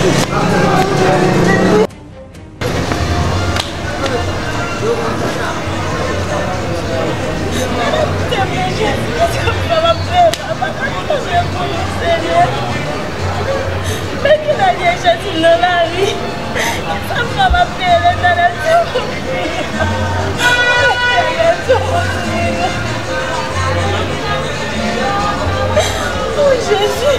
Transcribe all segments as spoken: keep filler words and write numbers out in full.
Men kilè l ye Jezi nan lari? Kisa m fè m ap peye Letènèl, silvouplè? Letènèl, silvouplè. O Jezi!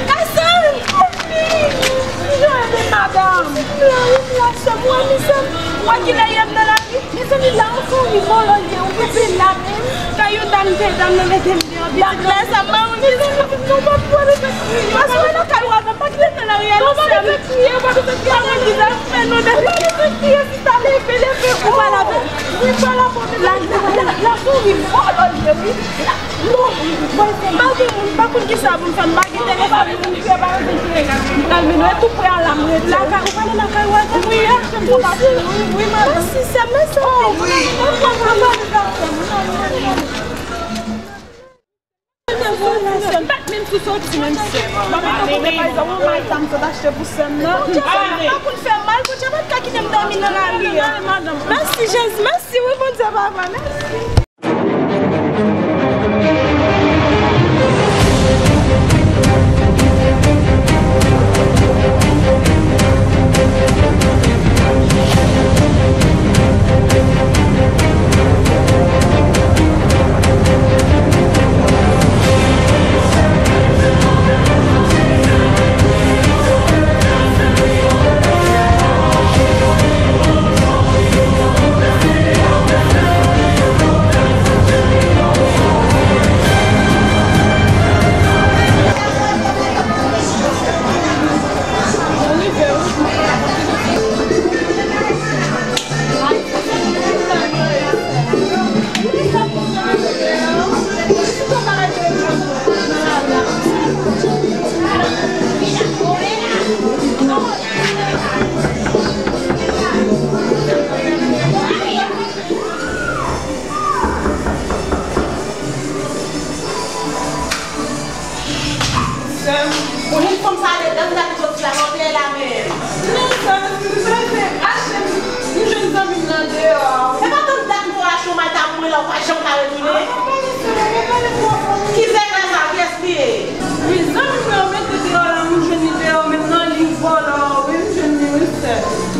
Kason! Kijan w ye, madanm? Mwen la, mwen la, sè m, w wè misye, w wè kilè ye m nan lari? Mezanmi, la, w sou yon vòlò l ye, ou kenbe la menm. Kay yon dam, de dam nan mete m deyò, pitit. Dak la, sa m pa konn ki sa. Non, pa pale de kriye. Paske w nan kay w avè m, pa kite nan lari a, non, sè m. Pa pale de kriye, pa pale de kriye. Pa konn ki sa. Fè non, de pa pale de kriye, sista, leve, leve, ou pa lave. Wi, pa lave. La, la, la, la, sou yon vòlò l ye, wi. Non, pa gen moun, pa konn ki sa pou m fè, m pa gen telefòn, moun ki pa gen telefòn. Al mennen tou prè a la, m rete. Lakay, ou pale lakay ou a, wi, a, wi, wi, madanm. Mèsi, sè, mèsi. Oh, wi. M pa t menm sou soti, menm sè. Mwen pa konn, pa egzanp, yon mayta m sot achte pou sè m nan. Bondye fè m pa konn fè mal, Bondye pa t ka kite m dòmi nan lari a. Mèsi, Jezi, mèsi, wi, Bondye, papa, mèsi. Sè m, pou yon fanm sa dedan, m gade soti la, mwen te la menm. Non, sè m, m prese, achte m, m jwenn zanmi m nan deyò a, wi. E pa tann dat m fè w achte yon mayta pou mwen la, ou pa janm ka retounen. Ki zèk la sa, kiyès li ye? Wi, zanmi m nan mete deyò la, m jwenn li deyò, menm nan li vòlò, wi, m jwenn li, wi, sè.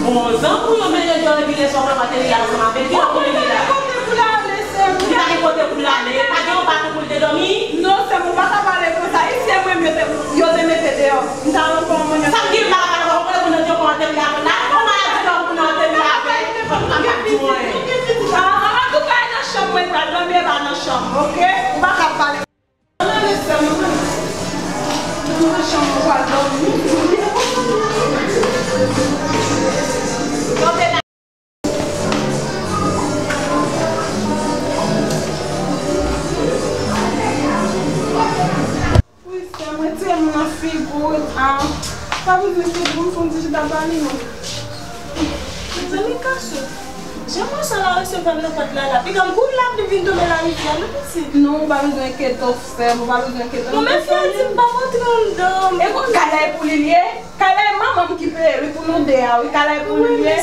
Bon, zanmi w yo mete deyò epi lè sa w pral ateri ansanm avè l, kilè w konnen li la? Kote pou l ale, sè m? Li pa gen kote pou l ale, pa gen yon baton pou l te dòmi? Non, sè m, ou pa ka pale konsa. Isi e mwen yo te, yo te mete deyò. M ta ankò yon moun yo. Sa m di m pa ka pale konsa, ou konnen moun nan te pran ateri avè l. Nan yon maladi nan moun nan ateri avè l. Antouka, e nan chanm mwen pral dòmi, e pa nan chanm, oke? Ou pa ka pale. Wi, sè mwen, tire m nan figi w, a. Pa bezwen figi w, m fon ti chita pale non. Zanmi Kaso, jan mwen sa la resevwa m nan pòt la la, piga m kouri la, vin, vin tonbe nan rivyè, non, pitit. Non, ou pa bezwen enkyete w, sè m, ou pa bezwen enkyete w. Bon, men fè di m pa rantre anndan. Ekout, kay la e pou li l ye. Kay la e manman m ki peye, wi, pou nou de a, wi, kay la e pou li l ye.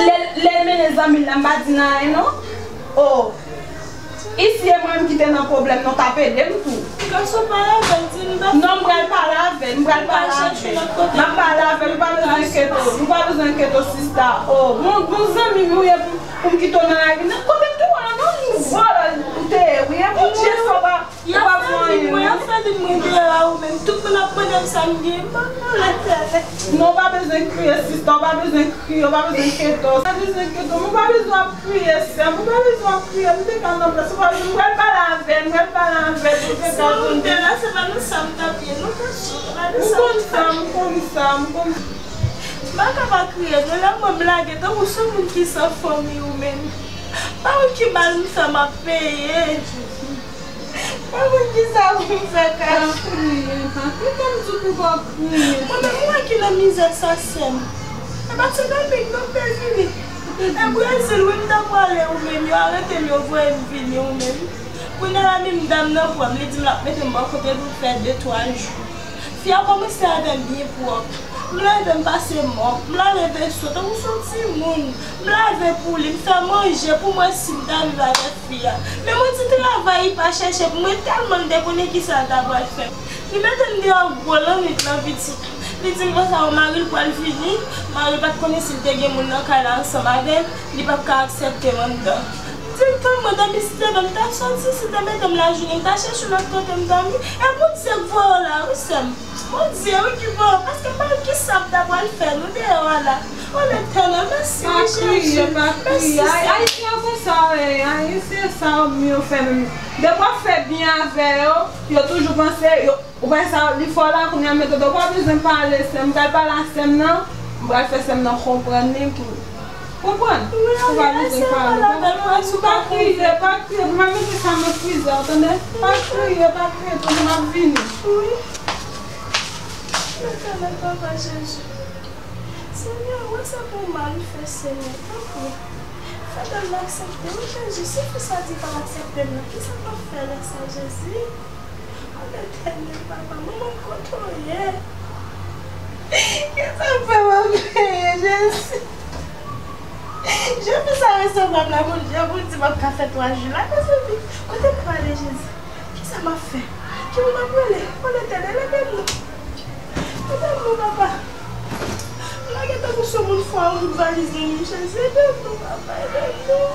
Lè, lè l mennen zanmi l la, m pa di l anyen, non. Oh. Isi e mwen menm ki te nan pwoblèm, non, t ap ede m tou. Gason, pale avè l, di m pa. Non, m pral pale avè l, m pral pale avè l. M ap pale avè l, nou pa bezwen enkyete w, nou pa bezwen enkyete w, sista. Oh, bon, bon zanmi m ou ye pou, pou m kite w nan lari. Nan kote m te wè w la, non, yon vòlò ou te ye, wi, e Bondye sa w pa, ou pa fè anyen, non. Y ap fè vin mwen, y ap fè vin mwen deyò a ou menm. Tout moun ap mande m sa m gen. Non, w pa bezwen kriye, sista, w pa bezwen kriye, w pa bezwen kete w. W pa bezwen kete w, ou pa bezwen ap kriye, sè m, ou pa bezwen ap kriye, m te ka nan plas ou, pa bezwen, m pral pale avè l, m pral pale avè l, ou te ka tande. Sè m, se pa nan sa m t ap ye, non, pa sou, pa nan sa m t ap ye. M konn sa, m konn sa, m konn sa. M pa ka pa kriye, non, lè mwen m lage tankou se moun ki san fanmi ou menm. Pa wè ki mal m fè m ap peye. Pa konn kisa pou m fè, Kash. Pa kriye, pa kriye. Kòm di pou pa kriye. Mwen menm, mwen ki nan mizè sa, sè m. E pa ti Domik non m te vini. E Brezil, wi, m ta prale ou menm. Yo arete m, yo voye m vini ou menm. Kounye a la, menm dam nan pran m, li di m l ap mete m bò kote l pou m fè de, twa jou. Fi a kòmanse avè m byen pwòp. M leve, m pase mòp, m lave veso tankou se yon timoun. M lave pou li, m fè manje pou m wè si m ta viv avèk fi a. Men mwen di travay li pa chèche pou mwen, tèlman l te konnen kisa l ta pral fè. Li mete m deyò gwo lannwit lan, pitit. Li di m konsa, o, mari l pral vini. Mari l pa t konnen si l te gen moun nan kay la ansanm avè l, li p ap ka aksepte m anndan. M di l, tann mwen, depi si te vle m t ap sòti, si te mete m lajounen, m ta chèche yon lòt kote m dòmi. E Bondye k voye w la, wi, sè m. Bondye, wi, ki voye w, paske m pa konn kisa m ta pral fè nou deyò a la. O Letènèl, mèsi, wi, Jezi. Pa kriye, pa kriye. Mèsi, Seyè. Ayisyen yo konsa, wi, Ayisyen sa yo, yo fè menm. Depi w ap fè byen avè yo, yo toujou panse, yo, ou wè sa, li fè w la, kounye a mete w, ou pa bezwen pale, sè m, m pral pale a sè m nan, m pral fè sè m nan konprann li pou, konprann. Wi, wi, ou pa bezwen pale, pa kriye, pa kriye, m ap mete sa nan frizè, tande? Pa kriye, pa kriye, tande, m ap vini. Wi. Letènèl, Papa Jezi. Senyè, wè sa pou mal m fè, Senyè, tanpri. Fè bèl m aksepte, wi, Jezi. Si fi sa di pa l aksepte m nan, kisa m ap fè lè sa, Jezi? O Letènèl, Papa, manman m, kote w ye? Kisa m fè m ap peye, Jezi? Jan fi sa resevwa m la, Bondye, Bondye, m ap ka fè twa jou la, kote m prale, Jezi? Kisa m ap fè? Ki moun m ap rele? O Letènèl, ede m non. Ede m non, Papa. M lage tankou se moun fwa ou tout valiz nan men m, Jezi, ede m non, Papa, ede m non.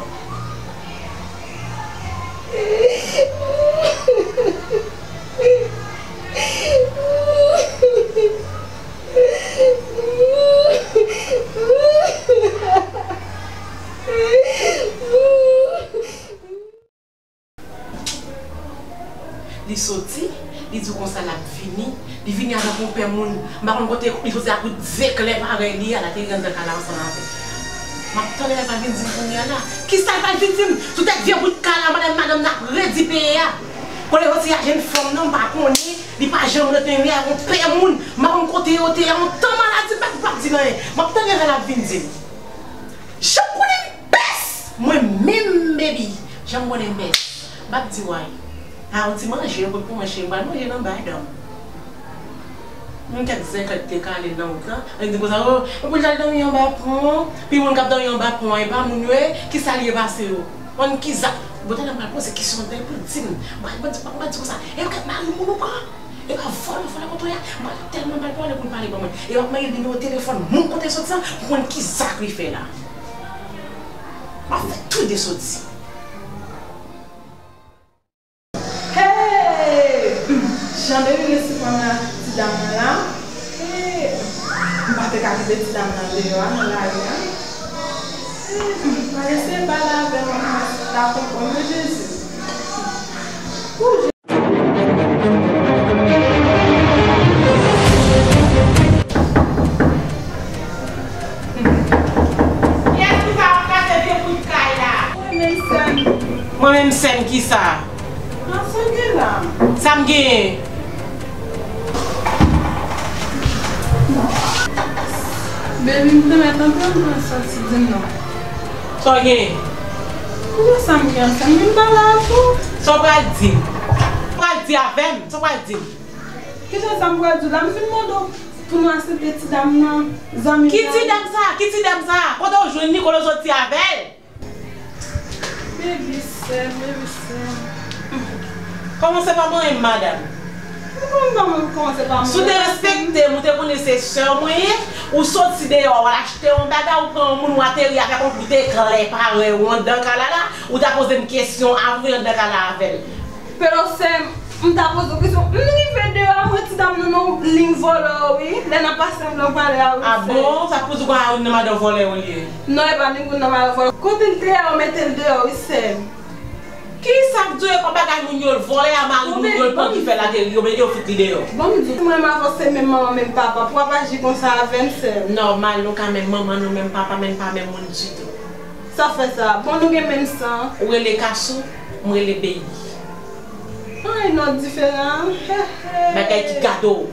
Li soti, li di w konsa l ap vini, li vini avèk yon pè moun, m pa konn kote li soti ak yon zeklè parèy li a, l ateri anndan kay la ansanm avè l. M ap tann lè l pral vin di m kounye a la. Kisa l pral vin di m? Sou tèt vye bout kay la, madanm, madanm nan ap redi peye a. Kote l soti a, jèn fanm nan, m pa konnen, li pa janm rete yon lè ak yon pè moun, m pa konn kote yo te, yon tan maladi, m pa, m p ap di l anyen. M ap tann lè l ap vin di m. Jan m konnen m pès! Mwen menm, baby, jan m konnen m pès. M ap di w anyen. A, yon ti manje, yo pot pou manje, m pral manje nan bay dòm. Yon kèk zèklè k te kale nan wout lan, yo di konsa, o, epi l t al dòmi anba pon, pi moun k ap dòmi anba pon an, e pa moun yo ye, kisa l ye pase yo? Konn ki zak? Bon, talè m pral poze kesyon anpil pou l di m. M pral, m pral di konsa, e yon kèk mari moun ou pran? E pa vòlè, vòlè kote w ye a. M pral tèlman bèl pawòl pou l pale ban mwen. E w ap mande nimewo telefòn moun kote l soti an pou konn ki zak li fè la. M ap fè tou de soti. Hey! Jan depi m resevwa ti dam nan la, hey! M pa te ka kite ti dam nan deyò a, nan lari a. Hey! M al eseye pale avè l, mwen, mwen, ta konprann mwen, Jezi. Ooh, Kiyès ki sa w ap kase vye bout kay la? Mwen menm sè m. Mwen menm sè m kisa? Nan sa w gen la? Sa m genyen? Baby, m te mèt antre, m pran sòti di m non. Sa w genyen? Poukisa m gen ansanm? Vin pale avè w. Sa w pral di m? Sa w pral di avè m? Sa w pral di m? Kijan sa m pral di w la? M fin mande w pou nou aksepte ti dam nan, zanmi m nan. Ki ti dam sa? Ki ti dam sa? Kote w jwenn li? Kote w soti avè l? Baby sè m, baby sè m. Kòmanse pa manyen m, madanm. Kòman m pa manyen, kòmanse pa manyen m? Si w te respekte m, ou te konnen se sè w mwen ye, ou soti deyò, w al achte yon bagay, ou pran yon moun, ou ateri avèk yon kout eklè parèy ou anndan kay la la, ou ta poze m kesyon avan w vin anndan kay la avè l. Pero sè m, M ta poze w kesyon. M rive deyò, m wè ti dam nan nan yon liy vòlò, wi. Lè n ap pase m nan palè a, wi. Ah bon? Sa k poze w konsa, a youn nan madan vòlè yo li ye? Non, e pa ni youn nan madan vòlè. Kote l te ye, yo mete l deyò, wi, sè m. Kisa k di w e pa bagay moun yo, l vòlè a mari moun yo, l pran ki fè l ateri, yo mete yo fout li deyò? Bon, m di w, mwen m avanse menm manman, menm papa, pou w ap aji konsa avè m, sè m. Nòmal, nou ka menm manman, nou menm papa, men n pa menm moun ditou. Sa fè sa? Bon, nou gen menm san. Ou rele Kasou, m rele Baby. Ay, non, diferan. Bagay ki gate w.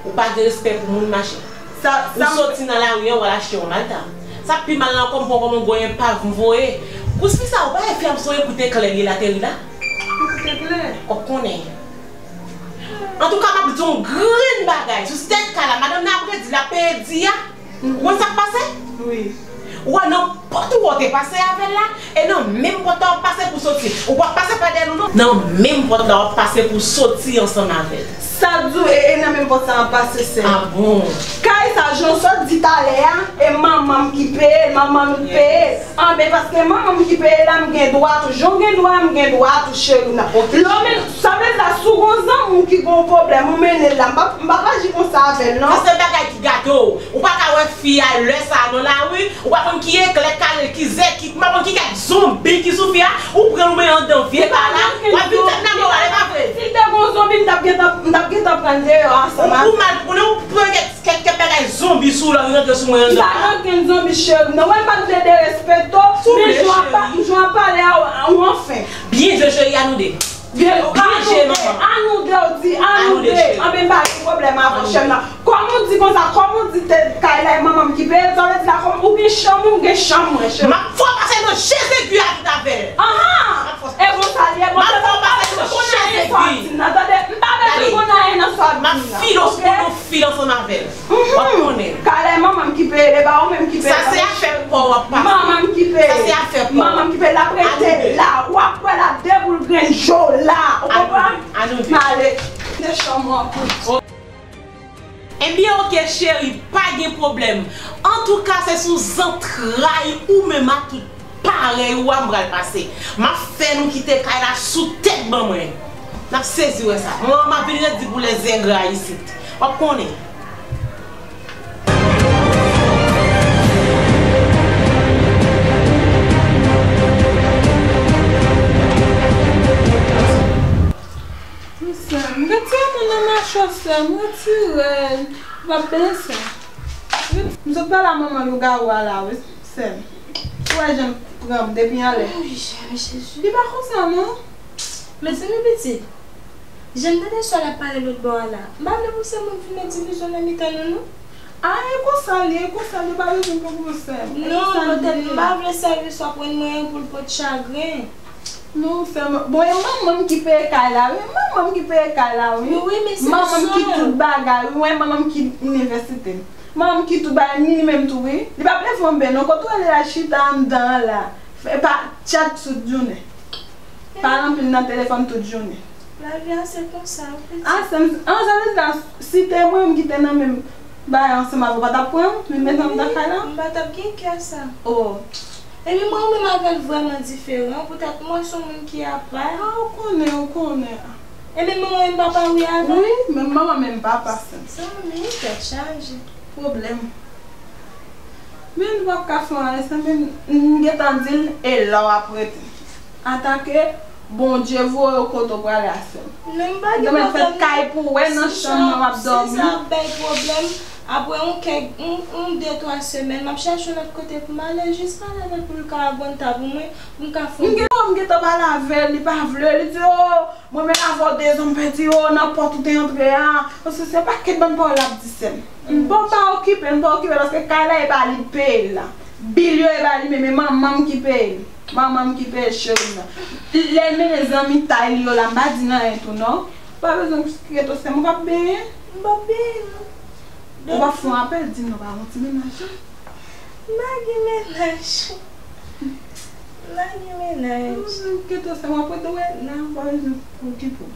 Ou pa gen respè pou moun, machè. Ou soti nan lari an, w al achte yon malta. Sa k pi mal la ankò, m pran kòman gwo enpav m voye. Kouspi sa, ou pa wè fi a m se yon ekout eklè li ye l ateri la? Ekout eklè? W ap konnen. Antouka, m ap di w yon grenn bagay. Sou tèt kay la, madanm nan ap redi, l ap peye di a. Ou konn sa k pase? Wi. Ou wè, nan pòt ou wè w te pase avè l la, e nan menm pòt la w ap pase pou soti. Ou p ap pase pa dèyè nou, non. Nan menm pòt la w ap pase pou soti ansanm avè l. Sa di w, e, e nan menm pòt sa w ap pase, sè m. Ah bon? Kay sa, jan w sot di talè a, e manman m ki peye l, manman m ki peye l. Anben, paske manman m ki peye la, m gen dwa tou. Jan w gen dwa, m gen dwa tou, cheri m nan. Lè w men, sa vle di la, si w gon zanmi w ki gon pwoblèm, ou mennen l la. M p ap, m p ap aji konsa avè l, non. Sa se bagay ki gate w. Ou pa ka wè fi a lè sa a nan lari. Ou pa konn ki eklè k ale, ki zèkit, m pa konn ki kèk zonbi ki sou fi a. Ou pran l, ou mennen anndan vye kay la. W ap vin fè m nan moral, e pa vre? Si te gon zonbi, m t ap gentan, m t ap gentan pran l deyò ansanm avè l. Ou mal pou nou, ou pran kèk Kèk, kèk bagay zonbi sou w la, ou rantre sou mwen anndan. M pa rantre zonbi, cheri m nan. Wè, m pa t vle derespekte w, men jan w ap pa-, jan w ap pale a, ou anfen. Byen jwe, cheri, a nou de. Byen, a nou de, a nou de, w di, a nou de. Anben, m pa gen pwoblèm avè w, cheri m nan. Kòman w di konsa, kòman w di te kay la, e manman m ki peye l, sa vle di la, kòman, ou gen chanm ou, m gen chanm mwen, cheri. M ap fè w pase nan je zegwi a tout afè. Anhan! E konsa l ye, bon, m ap fè w pase nan je zegwi. Tande, m pa bezwen konn anyen nan sa w ap di m nan. M ap file w sou yon fil ansanm avè l. W ap konnen. Kay la e manman m ki peye l, e pa ou menm ki peye l. Sa se afè pa w w ap pase. Manman m ki peye l. Sa se afè pa w. Manman m ki peye l, l ap rete la. W ap wè l ap deboule grenn je w la. Ou konprann? M ale. De chanm ou an kou. Ebyen, oke, cheri, pa gen pwoblèm. Antouka, se sou zantray ou menm ak tout parèy ou a m pral pase. M ap fè nou kite kay la sou tèt ban mwen. N ap sezi wè sa. Mwen, m ap vin redi pou lèzengra isit. W ap konnen. Sè m, retire men nan machè, sè m, retire l. L ap blese. M sot pale a manman lougawou a la, wi, sè m. Ou wè jan l pran m depi anlè. Ay, Jezi. Li pa konsa, non. Mezanmi pitit, jan m tande sè w la ap pale lòt bò a la, m pa vle pou sè m vin mete divizyon nan mitan nou, non. A, e konsa l ye, e konsa l ye, pa bezwen pran pou sè m. Non, petèt m pa vle sèvis w ap rann mwen an pou l pot chagren. Non, sè m, bon, e manman m ki peye kay la, wi, manman m ki peye kay la, wi. Wi, men se manman m ki tout bagay, wi, manman m ki inivèsite m. Manman m ki tout bagay, ni li menm tou, wi. Li p ap leve yon ben, non, kote w rele l al chita anndan an la. Fè pa tchat tout jounen. Pale anpil nan telefòn tout jounen. Lavi a se konsa, wi, pitit. A, sè m, an, sa vle di la, si te mwen menm ki te nan menm bagay ansanm avè w, ou pa t ap pran m, vin mete m nan kay la? M pa t ap gen kè sa. Oh. Epi mwen menm avè l vrèman diferan, poutèt mwen se yon moun ki apa. A, ou konnen, ou konnen. E menm manman, menm papa, wi, avè l? Wi, menm manman, menm papa, sè m. Zanmi, tèt chaje. Pwoblèm. Men nou p ap ka fè anyen, sè m, men m gentan di l, e la w ap rete. Atake, Bondye voye w kote w prale a, sè m. Non, m pa gen pwoblèm, non. Kay pou w wè nan chanm nan w ap dòmi. Si sa ap bay pwoblèm, apre yon kèk, yon, yon de, twa semèn, m ap chache yon lòt kote pou m ale, jis pale avè l pou l ka agonta pou mwen, pou m ka fè yon. M gen, m gentan pale avè l, li pa vle, li di, oh, mwen menm avè w de zan m pèdi, oh, nan pòt ou te antre a. Paske se pakèt bann pawòl l ap di, sè m. Bon, pa okipe l, pa okipe l, paske kay la e pa li k peye l la. Bil yo e pa li menm, e manman m ki peye l. Manman m ki peye l, cheri m nan. Lè l mennen zanmitay li yo la, m pa di l anyen tou non. Ou pa bezwen kite w sè m, ou p ap benyen. M p ap benyen non. Ou p ap fè yon apèl, di m non, pa gon ti mennaj non. M pa gen mennaj. M pa gen mennaj. Ou pa bezwen kite w sè m, w ap rete wè la, ou pa bezwen okipe w.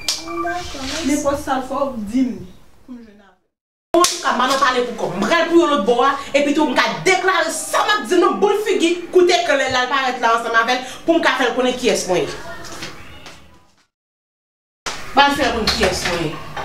Dakò, mèsi. Nenpòt sa l fè w, di m li pou m jwenn avè l. Antouka, m pa nan pale pou kò m. M pral pou yon lòt bò a, epi tou m ka deklare sa m ap di nan boul figi, koute klè l al parèt la ansanm avè l, pou m ka fè l konnen kiyès mwen ye. M al fè konn kiyès mwen ye.